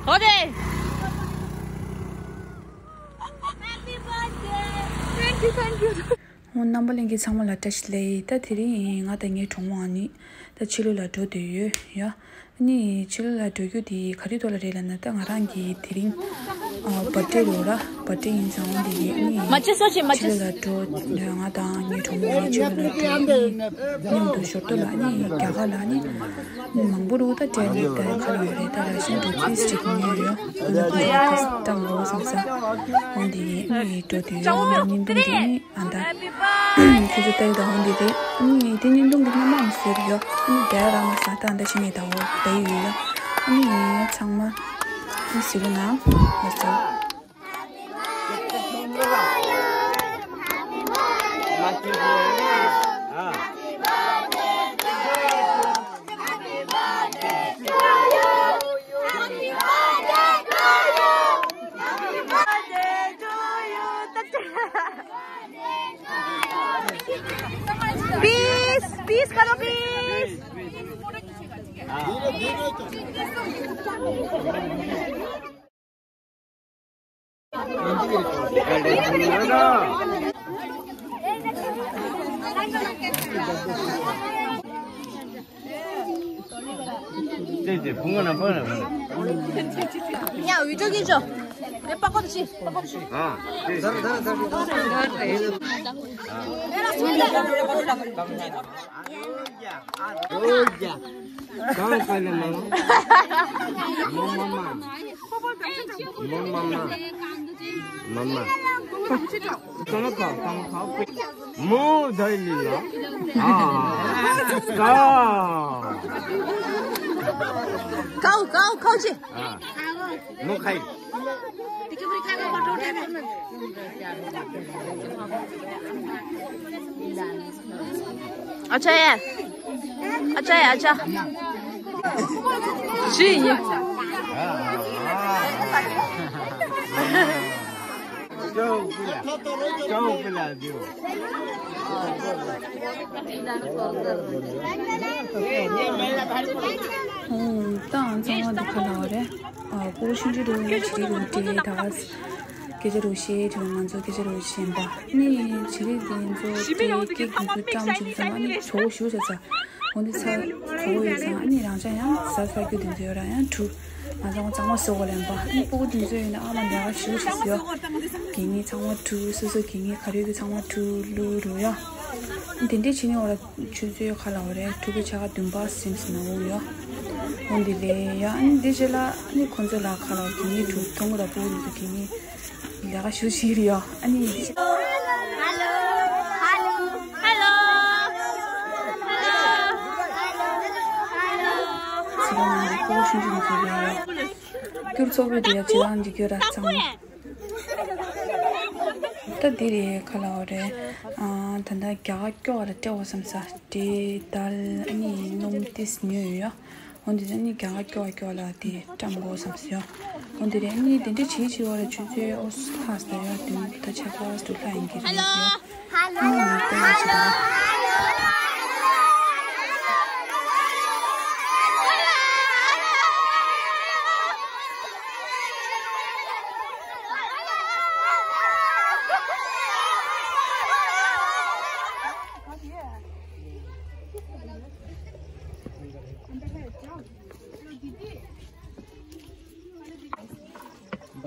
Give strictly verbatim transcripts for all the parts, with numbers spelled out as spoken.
ཁོ་དེ། Thank you, thank you. ཨོ། རྣམ་པ་ལྷན་རྒྱས་ཚང་མ་ལ་བཀྲ་ཤིས་བདེ་ལེགས། ད་དེ་རིང་ང་དང་ངའི་གྲོགས་མོ་ཨ་ནི་ད་ཕྱི་ལོགས་ལ་འགྲོ་འདོད་ཡོད་ཡ། ཨ་ནི་ཕྱི་ལོགས་ལ་འགྲོ་རྒྱུ་དེ་ག་རེ་ཐོག་ལ་རེད་ལབ་ན། ད་ང་རང་གི་དེ་རིང་ཨ་བར་ཐི་ཌེ་རེད་ར། བར་ཐི་ཌེ་ཡིན་ཙང་། འོ་འདི་ཡིན། ཨ་ནི་མ་ཅི་སོ་ཆེ་མ་ཅི། ཕྱི་ལོགས་ལ་འགྲོ། ང་དང་ངའི་གྲོགས་མོ་ཨ་ནི་ཕྱི་ལོགས་ལ་འགྲོ། ཨ་ནི་མཉམ་དུ་ཞོར་དུ་ལ་ཨ་ནི་རྒྱ་གར་ལ་ཨ་ནི་མང་པོ་རུ་ད་སྤྲད་ནས་ད་ཁ་ལ་རེད། ད་ར་ཤིང་དུ་ཏིས་ཅིག་ཉོས་ཡོད། ཨ་ནི་ཁོ་ཚོ་ཏིས་བཏང་དགོས་བསམ་ས། འོ་འདི་ཡིན། ཨ་ནི་འགྲོ་དུས་ཨ་ནི་བརྙན་ཐུང་འདི་ཨ་ནི་ད་ཁྱེད་ཚོ་ལྟ་ཡི་ད། འོ་འདི་རེད། ཨ་ནི་དེ་བརྙན་ཐུང་འདི་སྔོན་མ་མ་བཟོས་ཡོད། ཨ་ནི་ད་ར་མ་ཟ་ད་ཨ་ནི་ད་ཕྱི་ནས་ད་འོ་ད་ཡི་ཡོད་ཡ། ཨ་ནི་ཚང་མ་ཨ་ནི་གཟིགས་རོགས་གནང་། ལགས་སོ། Peace, peace करो, peace. ཡ། ཝི་ཌི་ཡོ་སྐྱེལ་ཆོག་ཨ། अच्छा है, अच्छा है, अच्छा। जी। ཨོ། ད་ཚང་མ་འདི་ག་ལ་བ་རེད། ཨ། སྤོ་བོ་ཆུང་ཆུང་རུ་ཡ་ཆི་རུ་ཏི་ད་སྐད་ཆ་རུ་བཤད་དུས་ང་ཚོ་སྐད་ཆ་རུ་བཤད་པ་ནི་ཆི་རིག་དེ་ཚོ་དེ་སྐད་དེ་ཚོ་བཀྲམ་བྱུང་ཙང་ཨ་ནི་བྲོ་བོ་ཞུ་ས་ས། འོ་འདི་ཚ་བྲོ་བོ་ཡོད་ཙང་ཨ་ནི་རང་ཅག་ཡང་ཟ་ཟ་རྒྱུ་དེ་ཚོ་ཡོད་ར། ཡང་གྲུ་ང་ཚོ་གཙང་མ་བཟོ་དགོས་ལབ་པ། ཨ་ནི་སྤུ་གུ་དེ་ཚོ་ཡོད་ན་ཨ་མ་ལས་ཀ་ཞུ་ཆི་ཟེར་ཡོད། དེ་ནི་ཚང་མ་གྲུ་སོ་སོ་གི་ནི་ག་རེ་གི་ཚང་མ་གྲུ་བླུག་རུ་ཡ། དེ་འདྲས་བྱས་ནས་འོ་ར། ཆུ་ཚོད་ག་ལ་བ་རེད། དྲུག་པའི་ཆ་ག་བདུན་པ་སིམ་སི་ན་འོང་ཡོད། འོང་འདི་ལས་ཡ། ཨ་ནི་འདི་རྗེས་ལ་ཨ་ནི་ཁོང་ཚོ་ལ་ག་ལ་བ་གི་ནི་གྲུ་གཏོང་གི་ར། སྤུ་གུ་དེ་ཚོ་གི་ནི་ལས་ཀ་ཞུ་ཞིག་རེད་ཡ། ཨ་ནི། Hello. Hello. Hello. Hello. Hello. ཚེ་རིང་ནང་གི་སྤུ་གུ་ཆུང་ཆུང་དེ་ཚོ་རེད་ཡ། སྐྱུར་ཚོགས་པའི་དེ་ཡ་ཚེ་རང་གི་སྐྱུར་ར་ཚང་མ། ད་འདི་རེད་ག་ལ་བ་རེད། ཨ། ད་ལྟ་རྒྱ་གར་སྐྱོ་བ་ལ་སྤྲད་འོ་བསམ་ས། འབྲས་དལ་ཨ་ནི་སྣུམ་ཏིས་ཉོས་ཡོད་ཡ། འོ་འདི་ཨ་ནི་རྒྱ་གར་སྐྱོ་བ་སྐྱོ་བ་ལ་དེ་བཀྲམ་དགོས་བསམ་ས་ཡ། འོ་འདི་རེད། ཨ་ནི་དེ་འདྲ་བྱེད་བྱེད་བ་ལ་ཆུ་ཚོད་ཨོ་ལྷག་ས་ཡ། དུང་ད་ཆ་ཚ་བ་སུ་ལྷག་ཡིན་གྱི་རེད་ཡ། Hello. Hello. Hello.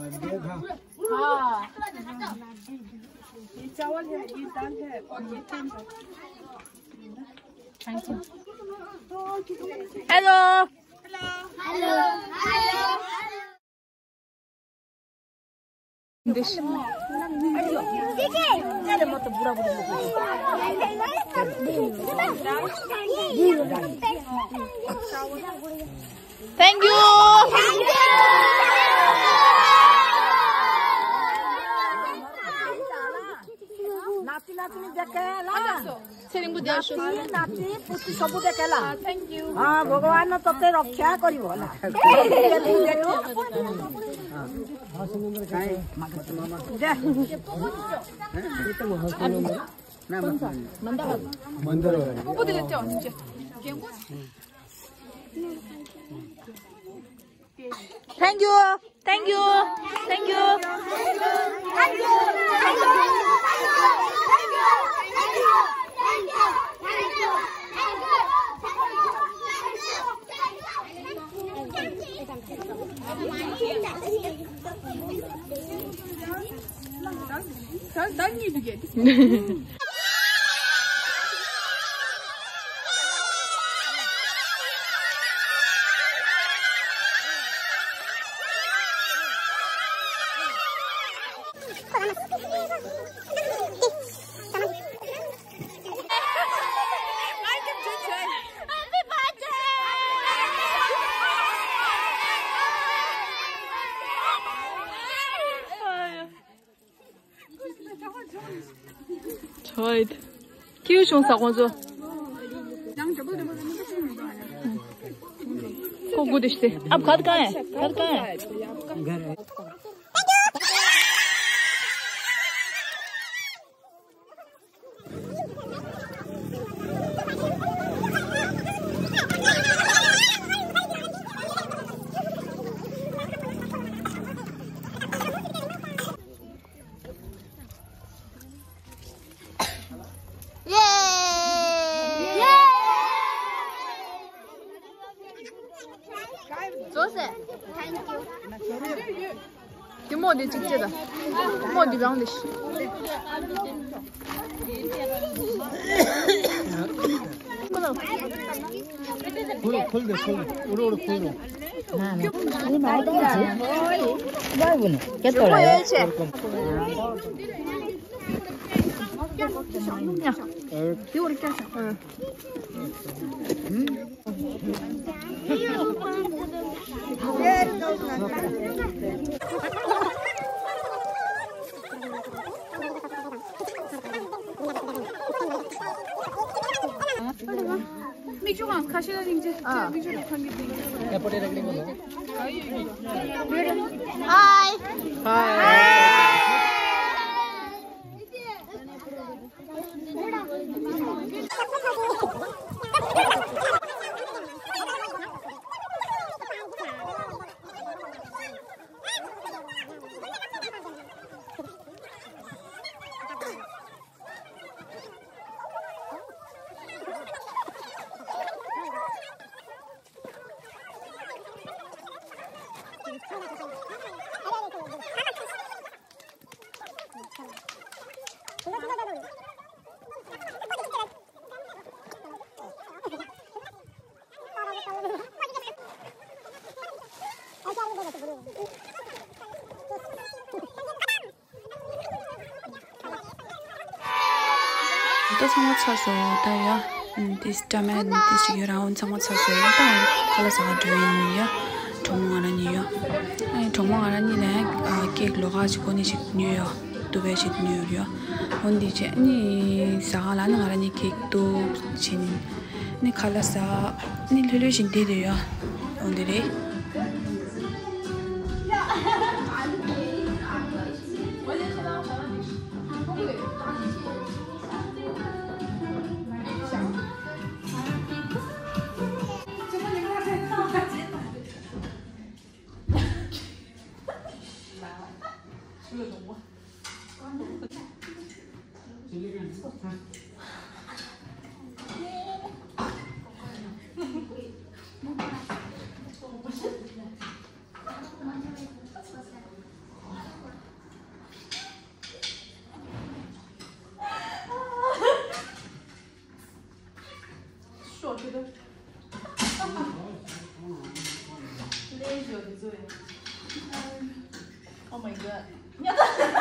Birthday था। हाँ। ये चावल है, ये दाल है और ये तेल है। Hello. Hello. Hello. Thank you. ཚེ་རིང་པོ་བསྡད་ཤོག །ནତି་ནཏི་པུ་ཏི་སོབ་དེ་ཀ་ལ། Thank you. ཨ་བྷ་ག་ཝཱན་ན་ཏོ་ཏེ་རོག་ཁྱ་ཀོ་རི་བོ་ལ། Thank you. Thank you. Thank you. ཁྱེའུ་བྱུང་ས་ཁོང་ཚོ། ཁོ་དགུ་དེ་ཤི་སྟེ། ཨ་གར་གང་ཡ། གར་གང་ཡ། ཟོ་སེ། དེ་མོ་དེ་གཅིག་བྱེད་ད། མོ་དེ་རང་དེ་ཤི། ཁུལ་ཁུལ་དེ་ཁུལ་ཨུ་རུ་ཨུ་རུ་ཁུལ་རོ། མིག་ཆུ་གང་ཁ་ཤས་ལ་རིང་ཆེ། མིག་ཆུ་ལ་ཁང་གི་རིང་ཆེ། Hi. Hi. ད་ཚང་མ་ཚར་སོང་། ད་ཡ། ཨམ། ཏིས་ཏ་མན་ཏིས་ཅིག་ཡོད་ར། འོན་ཚང་མ་ཚར་སོང་། ད་ཁ་ལག་ཟ་ག་འགྲོ་ཡིན་ཡ། གྲོགས་མོ་ང་རང་གཉིས་ཡ། ཨ་ནི་གྲོགས་མོ་ང་རང་གཉིས་ལ་ཨ་ཀེག་ལོགས་ཀ་ཅིག་ཁོ་ནི་ཅིག་ཉོས་ཡ། ཏུ་བས་ཅིག་ཉོས་ཡ། འོན་ཏེ་ཅི་ཨ་ནི་ཟ་ག་ལ་ནི་ང་རང་གཉིས་ཀེག་ཏུ་ཅིན། ནི་ཁ་ལག་ཟ། ནི་ལྷོད་ལྷོད་བཞིན་བསྡད་དེ་ཡོད། འོ་འདི་རེད། Oh my god.